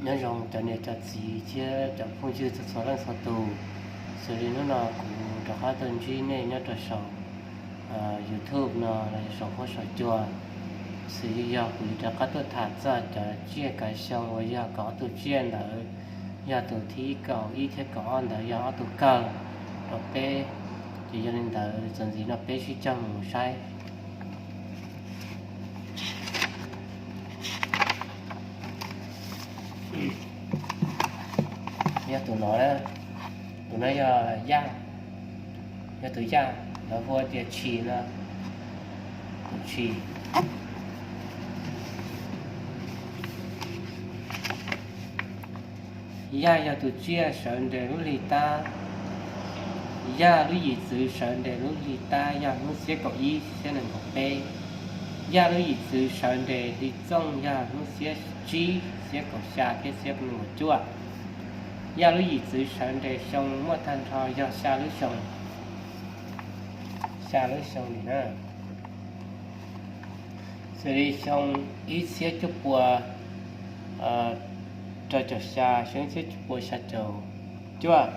Nyob zoo cov niam cov txiv thiab cov phooj ywg txhua txhua leej txhua tus. Xws li hnub no kuv rov qab tuaj ntsib nej nyob rau saum YouTube no los saum huab saum cua. Xws li yog kuv yuav rov qab tuaj tham txog cov tsiaj kav xyoo uas yog kaum ob tug tsiaj ntawd, yog tus thib kaum ib thiab kaum ob ntawd yog ob tug kawg rau peb. Ces yog li ntawd txuas ntxiv no peb sib cog mus saib. Yog tus no, tus no yog yaj, yog tus yaj, lawv hu tias tshis no, tus tshis. Yaj yog tus tsiaj sawv nres lub hli tab. Yaj lub yim txwv sawv nres lub hli tab yog hnub xiab kaum ib, xiab nees nkaum peb. Yaj lub yim txwv sawv nres hli txooj yog hnub xiab tsib, xiab kaum xya thiab xiab nees nkaum cuaj. Yaj lub yim txwv sawv nres xyoo muaj tag nrho yog xya lub xyoo, xya lub xyoo li na. Xws li xyoo ib txhiab cuaj pua rau caum xya, xyoo ib txhiab cuaj pua xya caum cuaj,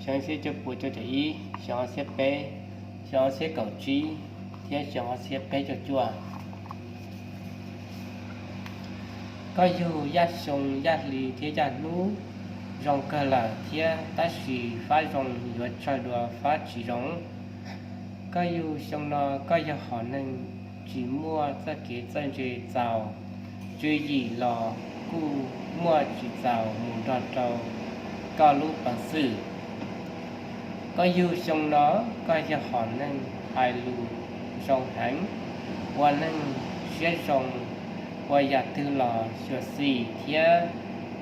xyoo ib txhiab cuaj pua cuaj caum ib, xyoo ob txhiab peb, xyoo ob txhiab kaum tsib, thiab xyoo ob txhiab peb caug cuaj. Koj yug yaj xyoo yaj hli thiab yaj hnub zoo kawg lawm thiab, tab sis fab zoo yuav tsawg dua fab tsis zoo. Koj yug xyoo no koj yog hom neeg tsis muaj txoj kev txawj ntse txaus, tswv yim los kuj muaj tsis txaus mus nrog rau koj lub peev xwm. Koj yug xyoo no koj yog hom neeg hais lus zoo heev, ua neeg siab zoo, ua yam twg los xyuam xim thiab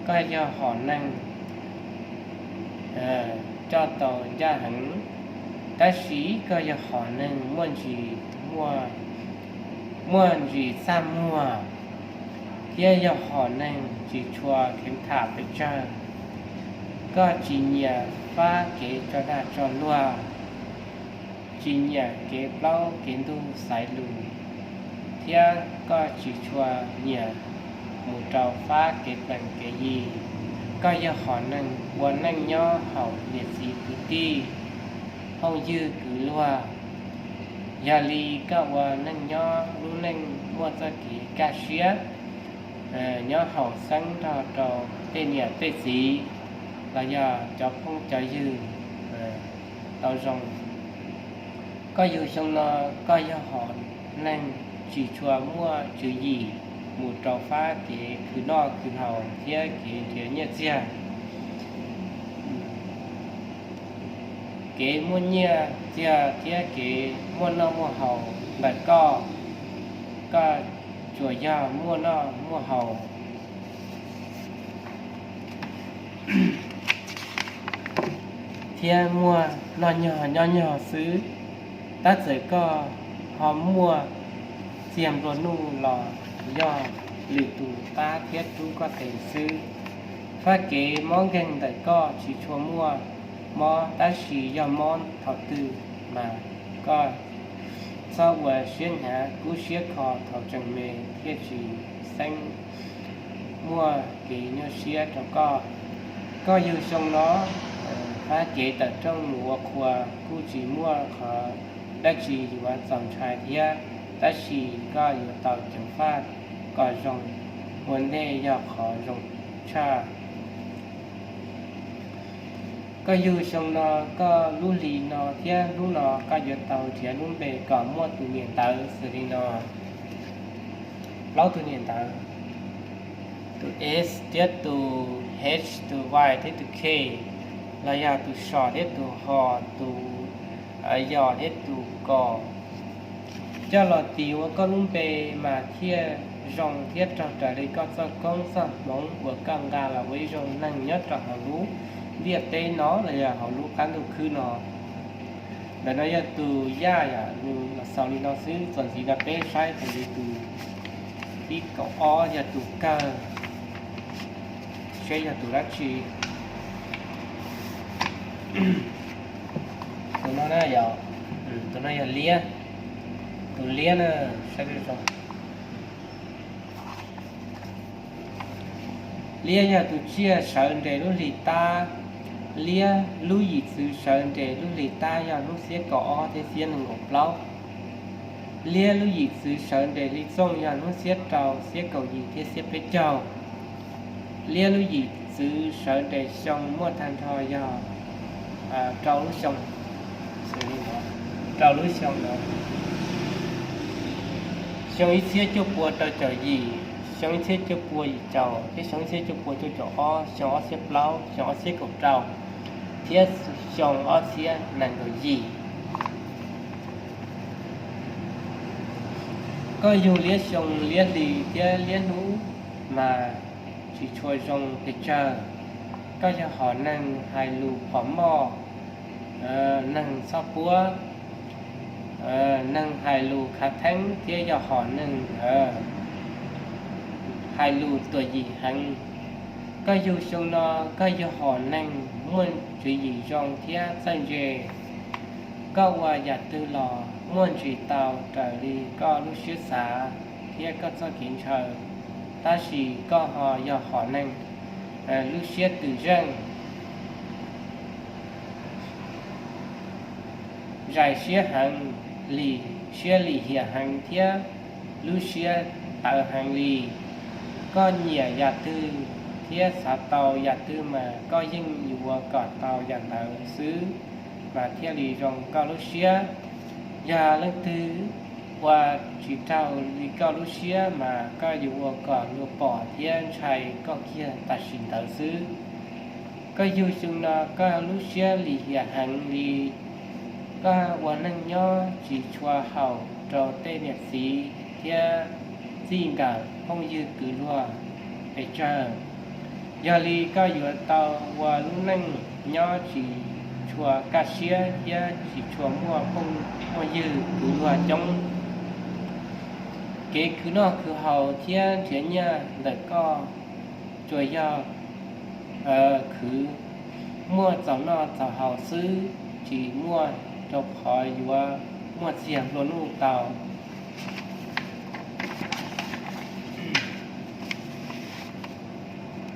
koj yog hom neeg coj tau ncaj heev, tab sis koj yog hom neeg muaj ntsis, muaj ntsis txaj muag, thiab yog hom neeg tsis tshua kheev tham pes tsawg. Koj tsis nyiam fab kev tso dag tso luag, tsis nyiam kev plaub kev ntug xaiv lus, thiab koj tsis tshua nyiam mus rau fab kev plees kev yi. Koj yog hom neeg ua neej nyob haum niam txiv kwv tij, phooj ywg kwv luag. Yog li koj ua neej nyob lub neej muaj txoj kev kaj siab, nyob haum xeeb nrog rau tej niam tej txiv los yog cov phooj cov ywg tau zoo. Koj yug xyoo no koj yog hom neeg tsis tshua muaj tswv yim mus rau fab kev khwv noj khwv haus thiab kev nrhiav nyiaj txiag. Kev muaj nyiaj txiag thiab kev muaj noj muaj haus ntawm koj, koj tsuas yog muaj noj muaj haus thiab muaj noj nyog nyob nyog xwb. Tab txawm koj ho muaj txiag nplua nuj los yog lwm tus pab thiab rub koj tes xwb. Fab kev mob nkeeg ntawm koj tsis tshua muaj mob, tab sis yog mob thaum twg mas koj txhob ua siab hnyav, kub siab kho thaum tseem me thiaj tsis xeeb muaj kev nyuaj siab rau koj. Koj yug xyoo no, fab kev tawm rooj mus ua qhua kuj tsis muaj qhov dab tsi yuav txaus ntshai thiab, tab sis koj yuav tau ceev faj kom zoo ua ntej yog qhov zoo tshaj. Koj yug xyoo no, koj lub hli no thiab hnub no koj yuav tau nrhiav lub npe kom muaj tus niam ntawv xws li no. Plaub tus niam ntawv, tus S thiab tus H, tus Y thiab tus K, los yog tus S thiab tus H, tus Y thiab tus K. Coj los tis ua koj lub npe mas thiaj zoo thiab raug raws li koj txoj koob txoj hmoov uas koj nqa los ua ib zoo neeg nyob rau hauv lub ntiaj teb no los yog hauv lub qab ntuj khwb no. Ntawm no yog tus yaj, yam nws los xaus li no xwb. Txuas ntxiv no peb saib tus li tus thib kaum ob yog tus kawg, seb yog tus dab tsi. Tus no na yog, tus no yog liab. Tus liab na, saib zoo. Liab yog tus tsiaj sawv nres lub hlis tab. Liab lub yim txwv sawv nres lub hlis tab yog hnub xiab kaum ob thiab xiab nees nkaum plaub. Liab lub yim txwv sawv nres hli txooj yog hnub xiab rau, xiab kaum yim thiab xiab peb caug. Liab lub yim txwv sawv nres xyoo muaj tag nrho yog rau lub xyoo, rau lub xyoo no, xyoo ib txhiab cuaj pua rau caum yim, xyoo ib txhiab cuaj pua yim caum, thiab xyoo ib txhiab cuaj pua cuaj caum ob, xyoo ob txhiab plaub, xyoo ob txhiab kaum rau, thiab xyoo ob txhiab nees nkaum yim. Koj yug liab xyoo liab hli thiab liab hnub mas tsis tshua zoo pes tsawg. Koj yog hom neeg hais lus phom moj, neeg txhob puab, neeg hais lus khav theeb thiab yog hom neeg hais lus tuam yim heev. Koj yug xyoo no, koj yog hom neeg muaj tswv yim zoo thiab txawj ntse. Koj ua yam twg los muaj ntsis tau raws li koj lub siab xav thiab koj txoj kev ntshaw, tab sis koj ho yog hom neeg lub siab twm zeej, zais siab heev, lim siab lim hiam heev thiab lub siab tawv heev li. Koj nyiam yam twg thiab xav tau yam twg mas koj yeej yuav ua kom tau yam ntawd xwb, mas thiaj li zoo koj lub siab. Yog leej twg ua tsis raug li koj lub siab mas koj yuav ua kom luag pom thiab ntshai koj kiag tam sim ntawd xwb. Koj yug xyoo no koj lub siab lim hiam heev li. Koj ua neej nyob tsis tshua haum rau tej niam txiv thiab txij nkawm phooj ywg kwv luag pes tsawg. Yog li koj yuav tau ua lub neej nyob tsis tshua kaj siab thiab tsis tshua muaj phooj muaj ywg kwv luag coob. Kev khwv noj khwv haus thiab nrhiav nyiaj ntawm koj tsuas yog khwv muaj txaus noj txaus haus xwb, tsis muaj rau qhov yuav muaj txiag nplua nuj tau.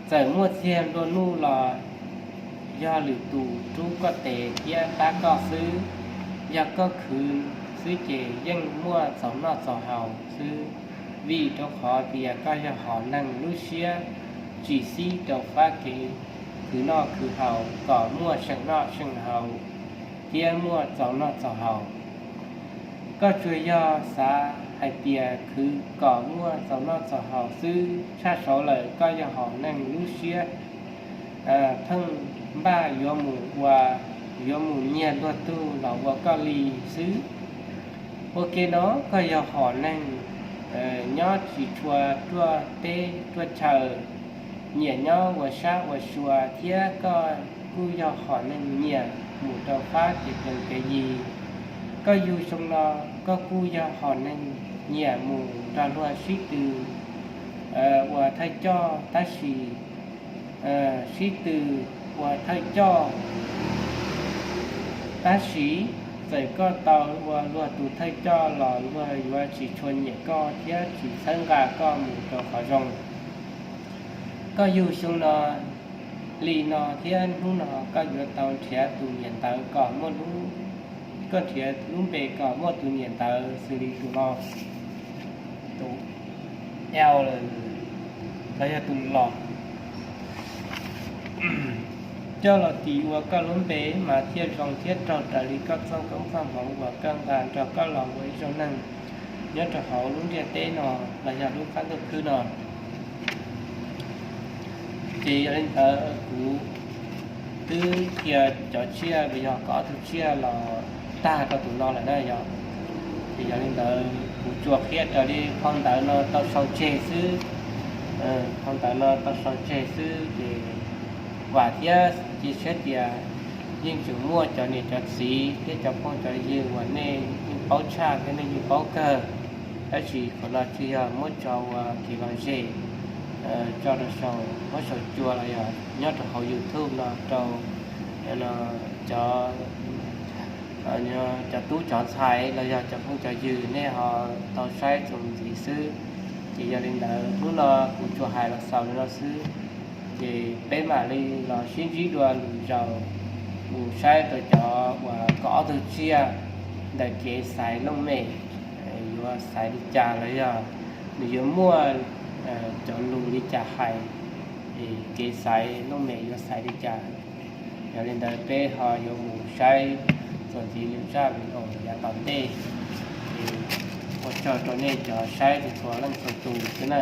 Txawm muaj txiag nplua nuj los yog lwm tus rub koj tes thiab tab koj xwb. Yog koj khwv xwb ces yeej muaj txaus noj txaus haus xwb, vim rau qhov tias koj yog hom neeg lub siab tsis xib rau fab kev khwv noj khwv haus kom muaj seem noj seem haus thiab muaj txaus noj txaus haus. Koj tsuas yog xav hais tias khwv kom muaj txaus noj txaus haus xwb, tshaj saud lawm koj yog hom neeg lub siab pheej npaj yuav mus ua, yuav mus nyiag luag tug los ua koj li xwb. Ua ke no koj yog hom neeg nyob tsis tshua ruaj teb ruaj chaw, nyiam nyob ua sab ua sua thiab koj kuj yog hom neeg nyiam mus rau fab kev plees kev yi. Koj yug xyoo no koj kuj yog hom neeg nyiam mus nrog luag sib tw ua thawj coj tab sis, sib tw ua thawj coj tab sis txawm koj tau ua luag tus thawj coj los luag yuav tsis tshua nyiam koj thiab tsis txhawb nqa koj mus rau qhov zoo. Koj yug xyoo no li no thiab hnub no koj yuav tau nrhiav tus niam ntawv kom muaj lub, koj nrhiav lub npe kom muaj tus niam ntawv xws li tus no, tus L los yog tus los coj los tis ua koj lub npe mas thiaj zoo thiab raug raws li koj txoj koob txoj hmoov uas koj nqa nrog koj los ua ib zaug neeg nyob rau hauv lub ntiaj teb no los yog lub qab ntuj khwb no. Ces yog li ntawd kuv twb qhia cov tsiaj los yog kaum ob tug tsiaj los tag rau tus no lawm na yog. Ces yog li ntawd kuv tsuas qhia raws li phau ntawv no tau sau tseg xwb. Phau ntawv no tau sau tseg xwb ces vam thiab cia siab tias yeej tseem muaj cov niam cov txiv thiab cov phooj cov ywg uas nej yeej paub tshaj thiab nej yeej paub kawg, tab sis qhov no tsuas yog muab tso ua kev lom zem tso rau saum huab saum cua los yog nyob rau hauv YouTube no rau cov, cov tub cov ntxhais los yog cov phooj cov ywg nej ho tau saib txuas ntxiv xwb. Ces yog li ntawd hnub no kuv tsuas hais los xaus li no xwb. Ces peb mam li los sib ntsib dua lwm zaus, mus saib rau cov uas kaum ob tug tsiaj ntawm kev xaiv looj mem yuav xaiv li cas los yog nws yuav muaj cov lus li cas hais, es kev xaiv looj mem yuav xaiv li cas. Yog li ntawd peb ho yuav mus saib txuas ntxiv lwm zaj video yav tom ntej. Es ua tsaug rau nej cov saib txhua leej txhua tus xwb na.